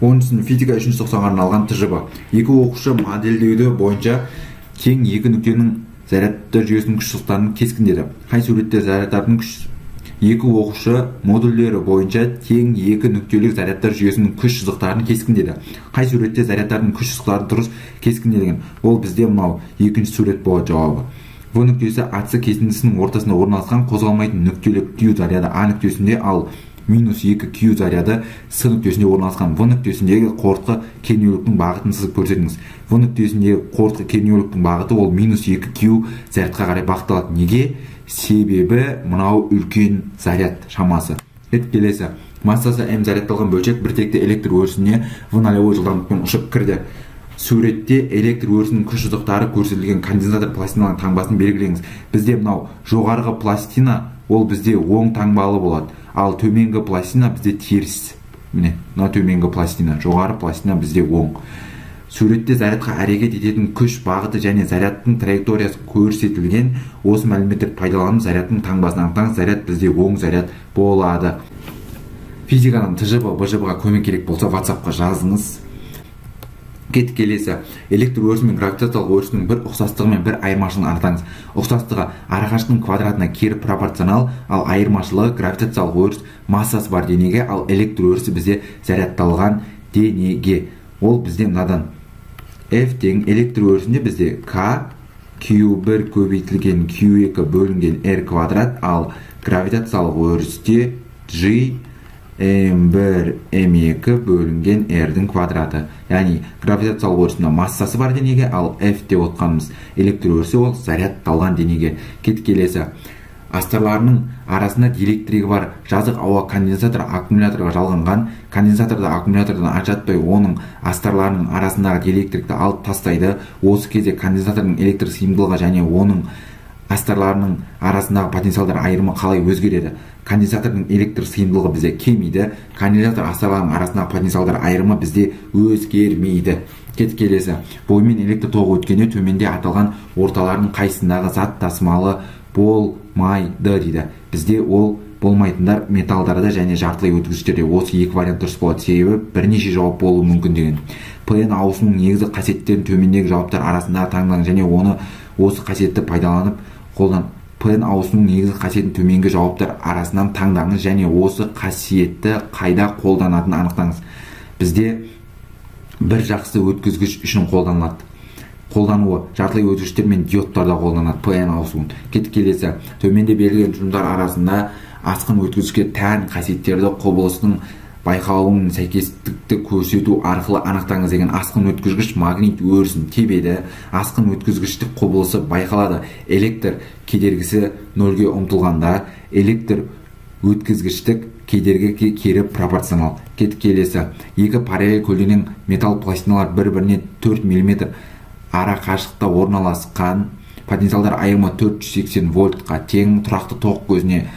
10-сынып физика 3-ші тоқсанға арналған ТЖБ. Екі оқушы модельдеуді бойынша тең екі нүктенің зарядтар жүйесінің күш сызықтарын кескіндеді. Қай суретте зарядтардың күш екі оқушы модульдері бойынша тең екі нүктелік зарядтар жүйесінің күш сызықтарын кескіндеді. Қай суретте зарядтардың күш сызықтары дұрыс кескінделген? Ол бізде мынау екінші сурет болады жауабы. В нүктесі АС кесіндісінің ортасында орналасқан қозғалмайтын нүктелік Q заряды А нүктесінде, ал минус 2 Q заряды С нүктесінде орналасқан. В нүктесіндегі қорытқы кернеуліктің бағытын сызып көрсетіңіз. В нүктесіндегі қорытқы кернеуліктің бағыты ол минус 2 Q зарядқа қарай бағытталады. Неге? Себебі мынау үлкен заряд шамасы. Келесі. Массасы М зарядталған бөлшек бір текті электр өрісіне В нолевой жылдамдықпен ұшып кірді. Суретте электр өрісінің күш сызықтары көрсетілген конденсатор пластиналардың таңбасын белгілеңіз. Бізде мынау жоғарғы пластина ол бізде оң таңбалы болады, ал төменгі пластина бізде теріс. Міне, мынау төменгі пластина, жоғары пластина бізде оң. Суретте зарядқа әрекет ететін күш бағыты және зарядтың траекториясы көрсетілген. Осы мәліметтерді пайдаланып зарядтың таңбасын анықтаңыз. Заряд бізде оң заряд болады. Физикадан ТЖБ, БЖБ-ға көмек керек болса WhatsApp-қа жазыңыз. Кеттік келесі. Электр өрісі мен гравитациялық өрісінің бір ұқсастығы мен бір айырмашылығын анықтаңыз. Ұқсастығы арақашықтың квадратына кері пропорционал, ал айырмашылығы гравитациялық өріс массасы бар денеге, ал электр өрісі бізде зарядталған денеге. Ол бізде мынадан F тең электр өрісінде бізде K Q1 көбейтілген Q2 бөлінген R квадрат, ал гравитациялық өрісте G M1 M2 бөлінген R-дің квадраты. Яғни гравитациялық өрісінде массасы бар денеге, ал F деп отқанымыз электр өрісі ол зарядталған денеге. Кеттік келесі. Астарларының арасында диэлектригі бар жазық ауа конденсатор аккумуляторға жалғанған. Конденсаторды аккумулятордан ажыратпай оның астарларының арасындағы диэлектрикті алып тастайды. Осы кезде конденсатордың электр сыйымдылығы және оның астарларының арасындағы потенциалдар айырымы қалай өзгереді? Конденсатордың электр сыйымдылығы бізде кемиді, конденсатор астарларының арасындағы потенциалдар айырымы бізде өзгермейді. Кеттік келесі. Бойымен электр тоғы өткенде төменде аталған орталардың қайсысындағы зат тасымалы болмайды дейді. Бізде ол болмайтындар металдарда және жартылай өткізгіштерде. Осы екі вариант дұрыс болады, себебі бірнеше жауап болуы мүмкін деген. ПН ауысуының негізгі қасиеттерін төмендегі жауаптар арасында таңдаңыз және оны осы қасиетті пайдаланып қолдан. ПН ауысуының негізгі қасиетін төменгі жауаптар арасынан таңдаңыз және осы қасиетті қайда қолданатынын анықтаңыз. Бізде бір жақсы өткізгіш үшін қолданылады. Қолдануы жартылай өткізгіштер мен диодтарда қолданылады ПН ауысуын. Кеттік келесі. Төменде берілген тұжырымдар арасында асқын өткізгішке тән қасиеттерді құбылыстың байқалуын сәйкестікті көрсету арқылы анықтаңыз деген. Асқын өткізгіш магнит өрісін тебеді. Асқын өткізгіштік құбылысы байқалады. Электр кедергісі нөлге ұмтылғанда электр өткізгіштік кедергіге кері пропорционал. Кеттік келесі. Екі параллель көлденең металл пластиналар бір-біріне 4 мм ара қашықтықта орналасқан. Потенциалдар айырымы 480 вольтқа тең. Тұрақты тоқ көзіне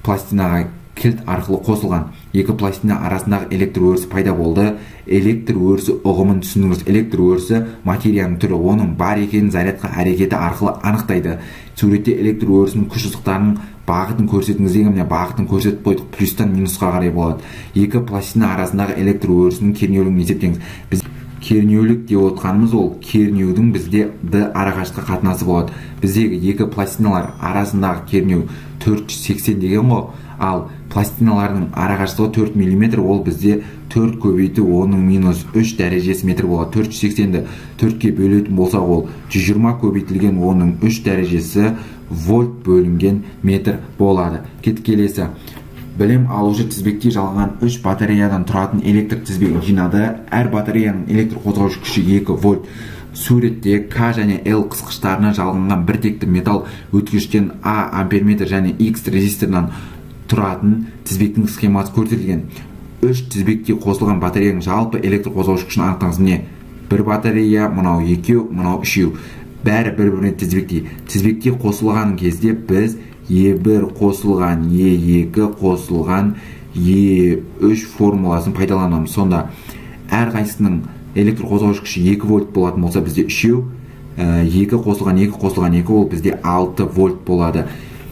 пластинаға кілт арқылы қосылған. Екі пластина арасындағы электр өрісі пайда болды. Электр өрісі ұғымын түсініңіз. Электр өрісі материяның түрі, оның бар екенін зарядқа әрекеті арқылы анықтайды. Суретте электр өрісінің күш сызықтарының бағытын көрсетіңіз деген, міне бағытын көрсетіп қойдық, плюстан минусқа қарай болады. Екі пластина арасындағы электр өрісінің кернеулігін есептеңіз. Біз кернеулік деп отқанымыз ол кернеудің бізде D арақашықтыққа қатынасы болады. Біздегі екі пластиналар арасындағы кернеу 480 деген ғой, ал пластиналардың арақашықтығы 4 мм, ол бізде 4 көбейту 10-ның минус 3 дәрежесі метр болады. 480-ді 4-ке бөлетін болсақ, ол 120 көбейтілген 10-ның 3 дәрежесі вольт бөлінген метр болады. Кеттік келесі. Білім алушы тізбекте жалғанған 3 батареядан тұратын электр тізбегін жинады. Әр батареяның электр қозғаушы күші 2 вольт. Суретте К және Л қысқыштарына жалғанған бір текті металл өткізгіштен А амперметр және X резисторынан тұратын тізбектің схемасы көрсетілген. 3 тізбекте қосылған батареяның жалпы электр қозғаушы күшін анықтаңыз. Міне, бір батарея, мынау екеу, мынау үшеу. Бәрі бір-біріне тізбекте. Тізбекте қосылған кезде біз Е1 қосылған Е2 қосылған Е3 формуласын пайдаланамыз. Сонда әрқайсысының электр қозғаушы күші 2 вольт болатын болса, бізде үшеу, 2 қосылған 2 қосылған 2 ол бізде 6 вольт болады.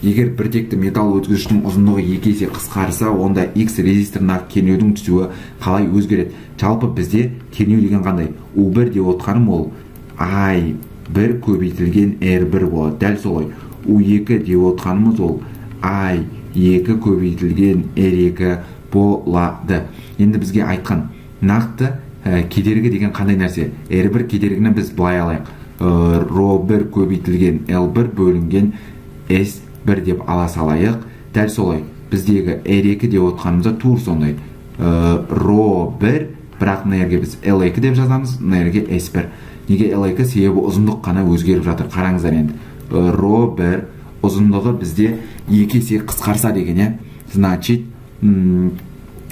Егер біртекті металл өткізгіштің ұзындығы 2 есе қысқарса, онда X резисторындағы кернеудің түсуі қалай өзгереді? Жалпы бізде кернеу деген қандай? U1 деп отқаным ол I1 көбейтілген R1 болады. Дәл солай U2 деп отқанымыз ол I2 көбейтілген R2 болады. Енді бізге айтқан нақты кедергі деген қандай нәрсе? R1 кедергіні біз былай алайық. Ро1 көбейтілген L1 бөлінген S1 деп ала салайық. Дәл солай біздегі R2 деп отқанымызда тур сондай. Ро1, бірақ мына жерге біз L2 деп жазамыз, мына жерге S1. Неге L2? Себебі ұзындық қана өзгеріп жатыр. Қараңыздар енді. Ро1 ұзындығы бізде 2 есе қысқарса деген, е? Значит,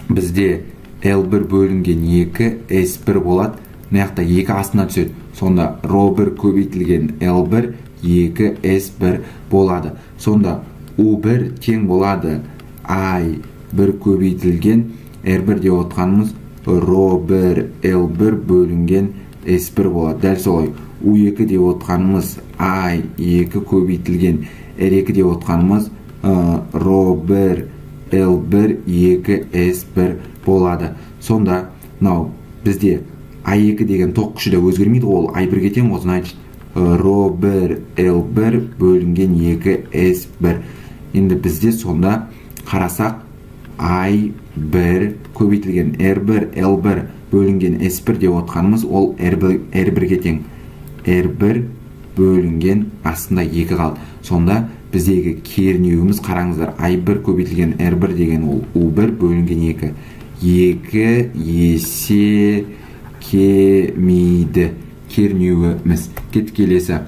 бізде L1 бөлінген 2 S1 болады. Мына жақта 2 астына түседі. Сонда Ро1 көбейтілген L1 2 S1 болады. Сонда U1 тең болады I1 көбейтілген R1 деп отқанымыз Ро1 L1 бөлінген S1 болады. Дәл солай U2 деп отқанымыз I2 көбейтілген R2 деп отқанымыз Ро1 L1 2 S1 болады. Сонда мынау бізде I2 деген тоқ күші де өзгермейді, ол I1-ге тең ғой, значит Ро1 L1 бөлінген 2 S1. Енді бізде сонда қарасақ I1 көбейтілген R1 L1 бөлінген S1 деп отқанымыз ол R1-ге тең. R1 бөлінген астында 2 қалды. Сонда біздегі кернеуіміз, қараңыздар, I1 көбейтілген R1 деген ол U1 бөлінген 2. 2 есе кемейді кернеуіміз. Кет келесі.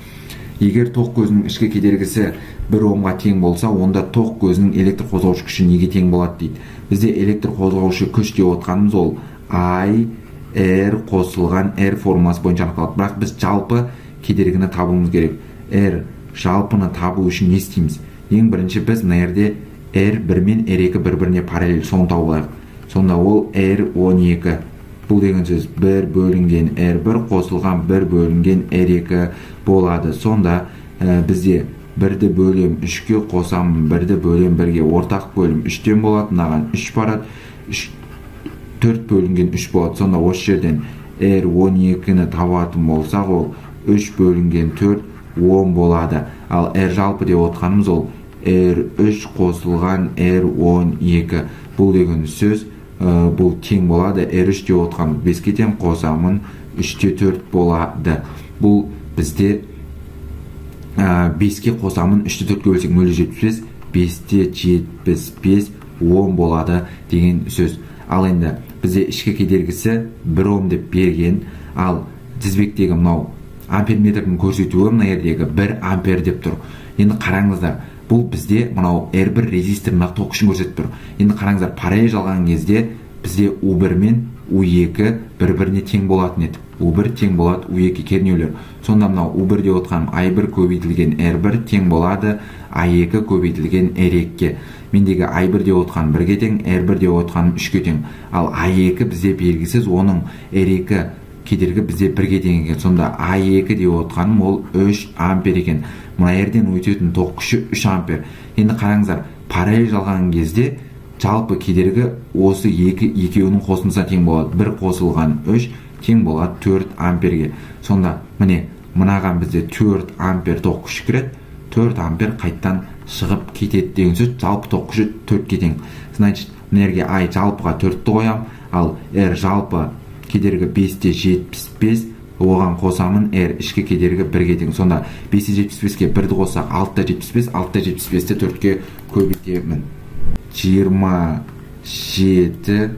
Егер тоқ көзінің ішкі кедергісі 1 омға тең болса, онда тоқ көзінің электр қозғаушы күші неге тең болады дейді. Бізде электр қозғаушы күш деп отқанымыз ол I R қосылған R формуласы бойынша анықталады. Бірақ біз жалпы кедергіні табуымыз керек. R жалпыны табу үшін не істейміз? Ең бірінші біз мына жерде R1 мен R2 бір-біріне параллель, соны тауып алайық. Сонда ол R12. Бұл деген сөз 1 бөлінген R1 қосылған 1 бөлінген R2 болады. Сонда бізде 1-ді бөлем 3-ке қосамын, 1-ді бөлем 1-ге, ортақ бөлім 3-тен болады, мынаған 3 барады, 4 бөлінген 3 болады. Сонда осы жерден R12-ні табатын болсақ, ол 3 бөлінген 4 10 болады. Ал R жалпы деп отқанымыз ол R3 қосылған R12. Бұл деген сөз бұл тең болады. R3 деп отқанымыз 5-ке тең, қосамын 3-те 4 болады. Бұл бізде 5-ке қосамын 3-те 4-ке бөлсек 0,75, 5-те 75 10 болады деген сөз. Ал енді бізде ішкі кедергісі 1 ом деп берген. Ал тізбектегі мынау амперметрдің көрсетуі мына жердегі 1 ампер деп тұр. Енді қараңыздар, бұл бізде мынау R1 резисторына тоқ күшін көрсетіп тұр. Енді қараңыздар, параллель жалған кезде бізде U1 мен U2 бір-біріне тең болатын еді. U1 тең болады U2 кернеулер. Сонда мынау U1 деп отқаным I1 көбейтілген R1 тең болады I2 көбейтілген R2-ге. Мендегі I1 деп отқаным 1-ге тең, R1 деп отқаным 3-ге тең. Ал I2 бізде белгісіз, оның R2 кедергі бізде 1-ге тең екен. Сонда I2 деп отқаным ол 3 ампер екен. Мына жерден өтетін тоқ күші 3 ампер. Енді қараңыздар, параллель жалған кезде жалпы кедергі осы екеуінің қосындысына тең болады. 1 қосылған 3 тең болады 4 амперге. Сонда міне мынаған бізде 4 ампер тоқ күші кіреді, 4 ампер қайттан шығып кетеді деген сөз. Жалпы тоқ күші 4-ке тең. Значит, мына жерге I жалпыға 4-ті қоям, ал R жалпы кедергі 5-те 75, оған қосамын R ішкі кедергі 1-ге тең. Сонда 5-те 75-ке 1-ді қоссақ 6-та 75, 6-та 75-ті 4-ке көбейтемін. 27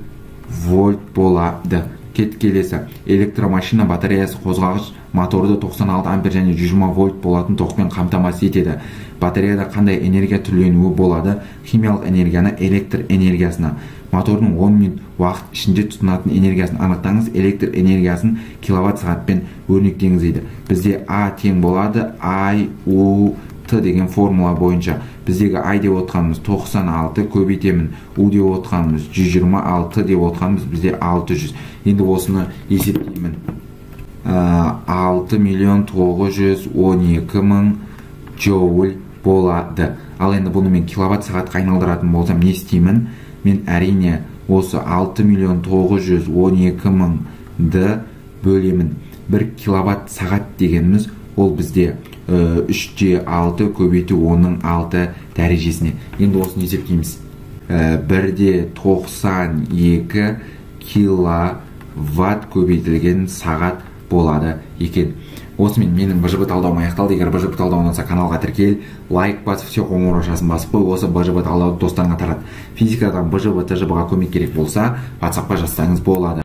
вольт болады. Кет келесі. Электромашина батареясы қозғағыш моторды 96 ампер және 120 вольт болатын тоқпен қамтамасыз етеді. Батареяда қандай энергия түрленуі болады? Химиялық энергияны электр энергиясына. Мотордың 10 минут уақыт ішінде тұтынатын энергиясын анықтаңыз. Электр энергиясын киловатт сағатпен өрнектеңіз дейді. Бізде А тең болады I U Т деген формула бойынша. Біздегі I деп отқанымыз 96 көбейтемін, U деп отқанымыз 126 деп отқанымыз бізде 600. Енді осыны есептеймін. 6 912 000 джоуль болады. Ал енді бұны мен киловатт сағатқа айналдыратын болсам, не істеймін? Мен әрине осы 6 912 000-ды бөлемін. 1 киловатт сағат дегеніміз ол бізде 3,6 көбейту 10-ның 6 дәрежесіне. Енді осыны есептейміз. 1,92 киловатт көбейтілген сағат болады екен. Осымен менің БЖБ талдауым аяқталды. Егер БЖБ талдау ұнаса, каналға тіркел, лайк басып, все қоңыраушасын басып қой. Осы БЖБ талдауды достарыңа тарат. Физикадан БЖБ, ТЖБ-ға көмек керек болса, WhatsApp-қа жазсаңыз болады.